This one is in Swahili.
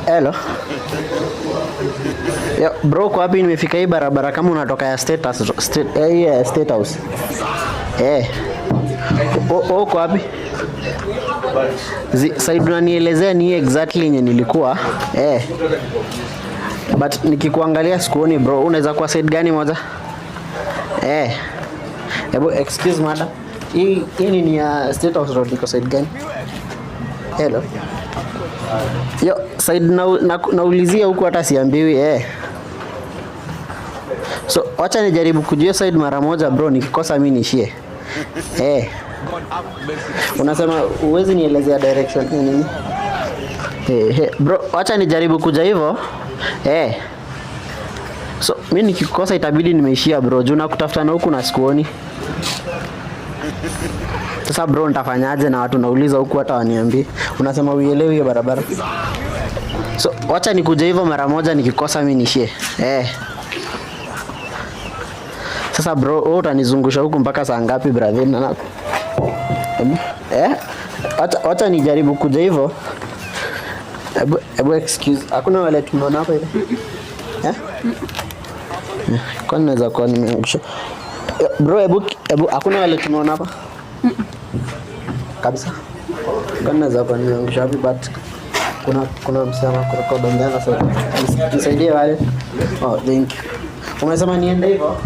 Hello. Yo, bro, kwa wapi nimefika hii barabara kama unatoka ya yeah, State House. Eh. Uko wapi? Side unanielezea ni exactly yenye nilikuwa. Eh. But nikikuangalia sikuoni, bro. Unaweza kuwa side gani moja? Eh. Hebu excuse, madam. Hii ni ya State House Road, iko side gani? Hello. Yo, side naulizia huku hata siambiwi, eh. So wacha nijaribu kujua side mara moja, bro, nikikosa mi niishie. Eh. Unasema uwezi nielezea direction ni nini? Eh, eh, bro, wacha nijaribu kuja hivyo. Eh. So mi nikikosa itabidi nimeishia, bro, juu nakutafuta na huku na sikuoni. Sasa bro, nitafanyaje na watu nauliza huku hata waniambie? Unasema uielewi hiyo barabara. So wacha nikuje hivyo mara moja, nikikosa mi niishie. Eh. Sasa bro, wewe utanizungusha huku mpaka saa ngapi, brother? Na eh? Wacha nijaribu kuja hivyo. Hebu excuse. Hakuna wale tumeona hapa hivi? Eh? Kwani naweza kuwa nimeangusha? Bro, hebu hakuna wale tumeona hapa? Kabisa. Kwani naweza kuwa nimeangusha wapi, but kuna msema kuna kwa on the other side. Nisaidie wale. Oh, thank you. Umesema niende hivyo?